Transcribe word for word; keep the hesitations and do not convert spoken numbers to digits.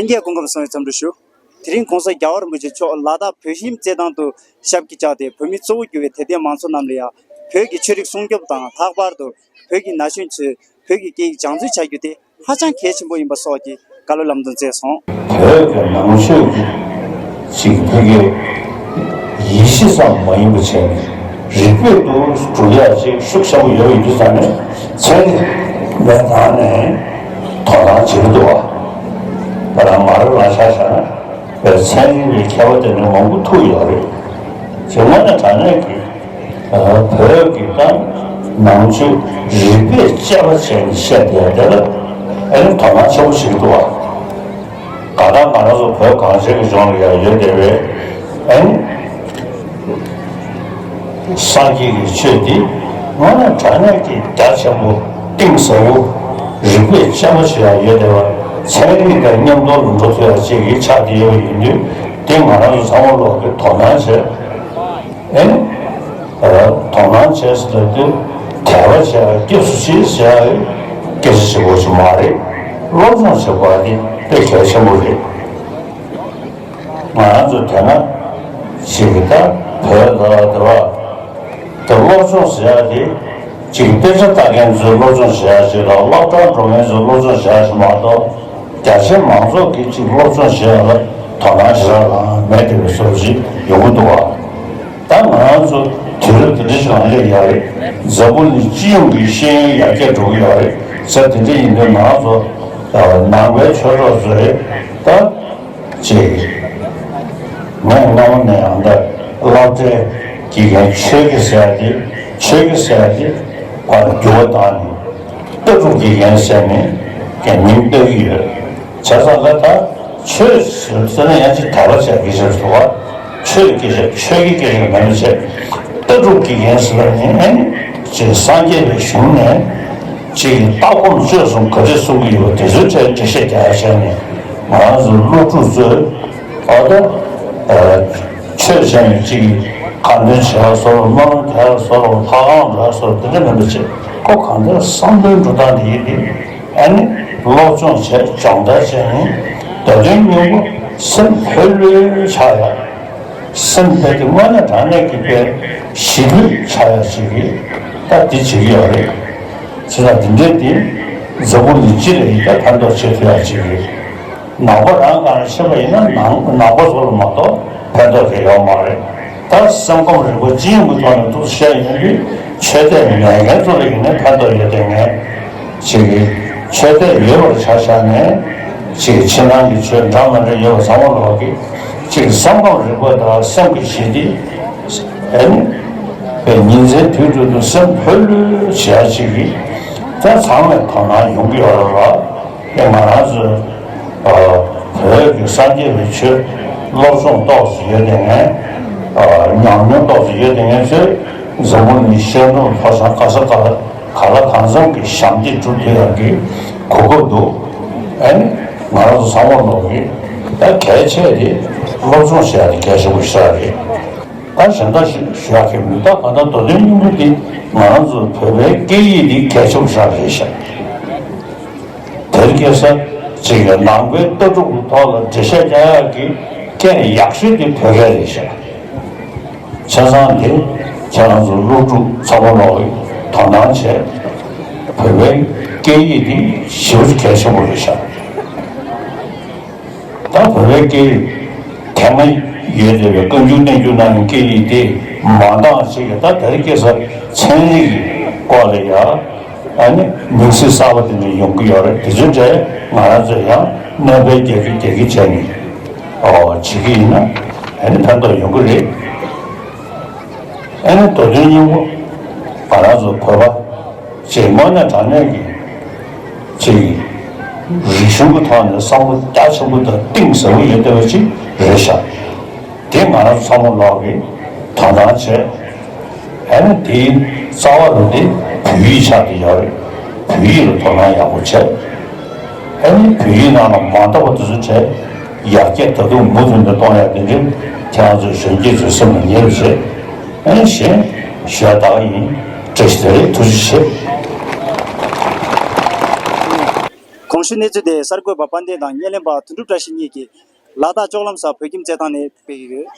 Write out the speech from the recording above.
ལྷན་རྒྱས་སྐུ་ཁམས་བཟང་བའི་འཚམས་འདྲི་ཞུ། དེ་རིང་༸གོང་ས་༸རྒྱལ་བ་རིན་པོ་ཆེ་མཆོག་ལ་དྭགས་བོད་ཧིན་རྩེད་ཐང་དུ་ཞབས་ཀྱིས་བཅགས་ཏེ། བོད་མི་གཙོ་བོ་གྱུར་བའི་དད་ལྡན་མང་ཚོགས་རྣམས་ལ་ཡང་བོད་ཀྱི་ཆོས་རིག་སྲུང་སྐྱོབ་དང་། ལྷག་པར་དུ་བོད་ཀྱི་ན་གཞོན་ཚོས་བོད་ཀྱི་སྐད་ཡིག་སྦྱང་བརྩོན་བྱ་རྒྱུ་དེ་ཧ་ཅང་གལ་ཆེན་པོ་ཡིན་པ་སོགས་ཀྱི་བཀའ་སློབ་ལམ་སྟོན་བསྩལ་སོང་། བོད་ཀྱི་ནང་ཆོས་ཀྱི་ཅིག་བོད་ཀྱི་ཡིད་བཞིན་ཙམ་མ་ཡིན་པ་བྱས་ནས། རིག་པའི་ཏུ་སྒྲུབ་ཡག་ཅིག་ཤུགས་ཆེན་པོ་ཡོད་པ་ཡིན་དུས་ཙང་ནས། ཚན་རིག་པའི་ནང་ནས་དོ་སྣང་བྱེད་ཀྱི་འདུག་བ། ང་རང་མ་རབས་ལ་ཆ་བཞག་ན་བོད་ཚན་རིག་པའི་མཁས་པ་དེ་འདྲ་མང་པོ་ཐུག་ཡོད་རེད། ཅེས་དངོས་གནས་དྲང་གནས་ཀྱི་བོད་ཀྱི་ད་ནང་ཆོས་རིག་པས་དཔྱད་པ་བྱས་ནས་བཤད་བསྡད་དེ་ལ་ཨ་ནི་དོ་སྣང་ཆེན་པོ་བྱེད་ཀྱི་འདུག་བ། གང་ལྟར་ང་རང་ཚོ་བོད་གངས་ཅན་གྱི་ལྗོངས་ལ་ཡང་ཡོད་བསྡད་པའི་ཨ་ནི་སངས་རྒྱས་ཀྱི་ཆོས་འདི་དངོས་གནས་དྲང་གནས་ཀྱི་རྒྱ་ཆེན་པོ་གཏིང་ཟབ་པོ་རིག་པས་དཔྱད་པ་བྱེད་ཡག་ཡོད་བསྡད་པ། ཚན་རིག་དང་མཉམ་དུ་འགྲོ་ཐུབ་ཡག་ཅིག་གི་ཆགས་བསྡད་ཡོད་པ་ཡིན་དུས། དེ་ང་རང་ཚོ་ཚང་མ་ལོག་གི་དོ་སྣང་བྱས། ཨེ། དོ་སྣང་བྱས་ཟེར་དུས་དད་པ་བྱས་སྐྱབས་སུ་མཆི་ཟེར་ཡག་སྐད་ཆ་བྱེད་དགོས་ཀྱི་མ་རེད། སློབ་སྦྱོང་བྱེད་དགོས་པ་དེ་དཔེ་གལ་ཆེན་པོ་རེད། ང་རང་ཚོ་དེ་སྔ་ཞིག་གི་ད་བོད་ལ་དེ་བ་དེ་སློབ་སྦྱོང་ཟེར་ཡག་དེ་ཅིག་དཔེ་ཆ་ལྟ་མཁན་ཚོའི་སློབ་སྦྱོང་བྱེད་ཡག་ཅིག་དང་། སློབ་གྲྭར་འགྲོ་མཁན་ཚོའི་སློབ་སྦྱོང་བྱེད་ཡག་ཅིག་མ་གཏོགས། རྒྱ་ཆེ་མང་ཚོགས་ཀྱིས་ཅིག་སློབ་སྦྱོང་བྱེད་ཡག་ལ་དོ་སྣང་ཞེ་དྲག་ལངས་མེད་བསྡད་པའི་བཟོ་ཅིག་ཡོང་གི་འདུག་བ། ད་ང་རང་ཚོ་དུས་རབས་དེ་འདྲ་ཞིག་ལ་སླེབས་ཡོད་རེད། འཛམ་བུ་གླིང་སྤྱི་ཡོངས་ཀྱི་ཤེས་ཡོན་ཡར་རྒྱས་འགྲོ་གི་ཡོད་རེད། ཟེར་དེ་འདྲ་ཡིན་དུས་ང་རང་ཚོ་ནང་པའི་ཆོས་གྲོགས་ཚོས་ད་ཅིག་ངས་སྔ་མོ་ནས་ཡང་ད་སློབ་གྲྭའི་དགེ་རྒན་ཆོས་དགེ་ཟེར་ཡག་དེ་ཆོས་དགེ་ཟེར་ཡག་དེ་ཕར་འགྱུར་བ་བཏང་ནས་ལྟ་གྲུབ་དགེ་རྒན་ཟེར་ནས་མིང་བཏགས་ཀྱི་ཡོད། བྱས་ཙང་ལ་ད་ཆོས་ཟེར་ན་ཡང་ཅིག་དད་པ་བྱ་དགེ་བྱ་ཟེར་བ། ཆོས་ཀྱི་སྐད་ཆ་ཆོས་ཀྱི་སྐད་ཆ་མེད་པ་བྱས། ལྟ་གྲུབ་དགེ་རྒན་ཟེར་བ་ནི་ཨ་ནི་ཅིག་སངས་རྒྱས་པའི་གཞུང་ནས་ཅིག་ལྟ་སྒོམ་སྤྱོད་གསུམ་ག་རེ་གསུང་གི་ཡོད་པ་དེ་ཚོའི་གྲས་འགྲེལ་བཤད་རྒྱག་ཡག་བྱས་ནས། ང་རང་ཚོ་སློབ་ཕྲུག་ཚོས་ཨ་ད་ཆོས་བྱས་ནས་ཅིག་ཁ་འདོན་བྱས་སོགས། སྨོན་ལམ་རྒྱག་སོགས། ལྷ་ཁང་འདྲ་སོགས་དེ་འདྲ་མེད་པ་བྱས། ཁོ་གང་ལྟར་བསམ་བློའི་འགྲོ་སྟངས་དེ་ཡིན་ཏེ། ཨ་ནི་སློབ་སྦྱོང་བྱས་སྦྱོང་བརྡར་བྱས་ནས་འདོད་དོན་སྙིང་པོ་སེམས་ལྷོད་ལྷོད་ཆགས་ཡག་སེམས་དཔེ་དེ་དངོས་གནས་དྲང་གནས་ཀྱི་དཔེ་ཞི་ལྷོད་ཆགས་ཡག་ཅིག་གིས་ད་འདི་བྱེད་ཀྱི་ཡོད་རེད། བྱས་ཙང་འདི་འདྲའི་དེ་འཛམ་བུ་གླིང་སྤྱི་ལ་ཡིན་ད་ཕན་ཐོགས་བྱེད་ཐུབ་ཡག་ཅིག་རེད། ནང་པ་རང་གང་ཤེས་པ་ཡིན་ན་ནང་ནང་པ་ཚོ་ལ་མ་གཏོགས་ཕན་ཐོགས་དེ་ཡོད་མ་རེད། ད་སེམས་ཁམས་རིག་པ་སྤྱི་ཡོངས་ཀྱི་ཐོག་ནས་འདུག་བཤད་ཡོང་དུས་ཆོས་དད་མེད་མཁན་ཚོ་ལ་ཡིན་ན་ཕན་ཐོགས་ཡོད་དེ། ངས་ཅིག་གིས་ཆོས་དད་ཡོད་པར་ཆ་བཞག་ནས་ཅིག་གིས་ཕྱི་ནང་གི་ཆོས་འདྲ་མི་འདྲ་ཡོད་པ་ཚང་མ་ལོག་གིས་ཅིག་སེམས་ཁམས་རིག་པ་དང་སེམས་ཀྱི་ཞི་བདེ། ཨ་ནི་པའི་ཉིན་མཚན་དུས་དྲུག་ཏུ་སེམས་ལྷོད་ལྷོད་བྱེད་ཡག་ཅིག་གིས་ད་ཚང་མས་དོ་སྣང་ཡོང་གི་ཡོད་རེད་བ། དེ་ང་རང་ཚོས་བོད་ཀྱི་སངས་རྒྱས་པའི་ཆོས་སློབ་སྦྱོང་ཏོག་ཙམ་ཡོད་དེ། ངས་ཉམས་མྱོང་ཏོག་ཙམ་ཡོད་དེ། ངས་ཚོས་འཛམ་བུ་གླིང་ཤར་ནུབ་ལྷོ་བྱང་ག་ས་ག་ག་ལ་གང་འཚམ་གྱི་ཞབས་འདེགས་སྒྲུབ་ཐུབ་ཡག་གི་གོ་སྐབས་འདུག་ཨ་ནི་ང་རང་ཚོ་ཚང་མ་ལོག་གིས་ད་གལ་ཆེ་དེ་སློབ་སྦྱོང་བྱེད་ཡག་དེ་གལ་ཆེན་པོ་ཞིག་རེད། ད་གཞན་དག་ཞུ་ཞུ་ཡག་གི་མི་ད་གང་ལྟར་མདོ་དོན་སྙིང་པོ་དེ་ང་རང་ཚོ་བོད་པའི་སྐད་ཡིག་དེ་གལ་ཆེན་པོ་ཞིག་རེད་ཤག་དེར་སྐྱེས་ས་ཅིག་གི་ནང་པའི་ལྟ་གྲུབ་ཀྱི་ཐོག་ལ་འགྲེལ་བཤད་རྒྱག་ཡག་གི་སྐད་ཡག་ཤོས་དེ་བོད་སྐད་རེད་ཤག་བྱས་ཙང་དེ་ཁྱེད་རང་ཚོ་སློབ་ཕྲུག་ཚང་མ་ལོག་གིས་དོ་སྣང་བྱས། བོད་པའི་སྐད་ཡིག་དེ་ཞེ་པོ་ཅིག་གལ་ཆེན་པོ་རེད་ཤག་ད་བོད་པའི་སྐད་ཡིག་དེ་སྔ་ཡོད་བསྡད་པའི་བཀའ་འགྱུར་བསྟན་འགྱུར་ནང་གི་སྐད་ཡིག་དེ་མ་འདང་ཞིག་གིས་ད་དེར་སྐྱེས་ས་ཚན་རིག་གི་སྐོར་ལ་ཡ་ཨ་ནི་མིང་ཚིག་གསར་པ་དེ་འདྲ་ཡོང་གི་ཡོད་རེད། དེ་ཚོའི་གྲས་ང་རང་ཚོས་ཡང་སྣོན་པ་རྒྱག་གི་རྒྱག་གི་བྱས་ནས་ཨོ་བྱེད་ཀྱི་ཡིན་ན་ཨ་ནི་ཕན་ཐོགས་ཡོང་གི་རེད། ཨ་ནི་མདོ་དོན་སྙིང་པོ་ང་རང་ཚོ་བོད་པ་ཅིག་དངོས་གནས་དྲང་གནས་ཀྱི་ཅིག་རིག་གཞུང་གི་ཐོག་ནས་བསམ་བློ་རྒྱ་ཆེན་པོ་དང་གཏིང་ཟབ་པོ་ཡོད་བསྡད་པ་ཅིག་རེད་ཤག་དེ་ང་རང་ཚོ་ཚང་མ་ལོག་གིས་དོ་སྣང་བྱས། ཨ་ནི་དེའི་རྩ་བ་རུ་དེ་བོད་ཡིག་ཆགས་ཀྱི་ཡོད་རེད། བོད་ཡིག་ལ་དོ་སྣང་ཡག་པོ་བྱས། ཨ་ནི་བོད་ཡིག་ནང་ལ་མ་འདང་བ་དེ་ཚོ་བྱས། ཡར་རྒྱས་ད་དུང་མུ་མཐུད་དུ་གཏོང་ཡག་དེ་འདྲའི་ཁྱེད་རང་ཚོའི་གཞོན་སྐྱེས་ཚོའི་སེམས་ལ་ངེས་པར་བྱེད། ཨ་ནི་གཞན་ཞུ་ཡག་ད་ག་ཡིན། བཀྲ་ཤིས་བདེ་ལེགས། ཐུགས་རྗེ་ཆེ། གོང་ཞུས་གནས་ཚུལ་དེ་གསར་འགོད་པ་དཔལ་ལྡན་དང་བརྙན་ལེན་པ་དོན་གྲུབ་བཀྲ་ཤིས་གཉིས་ཀྱིས་ལ་དྭགས་ལྕོག་ལམ་ས་བོད་ཁྱིམ་རྩེད་ཐང་ནས་སྤེལ་གྱི་ཡོད།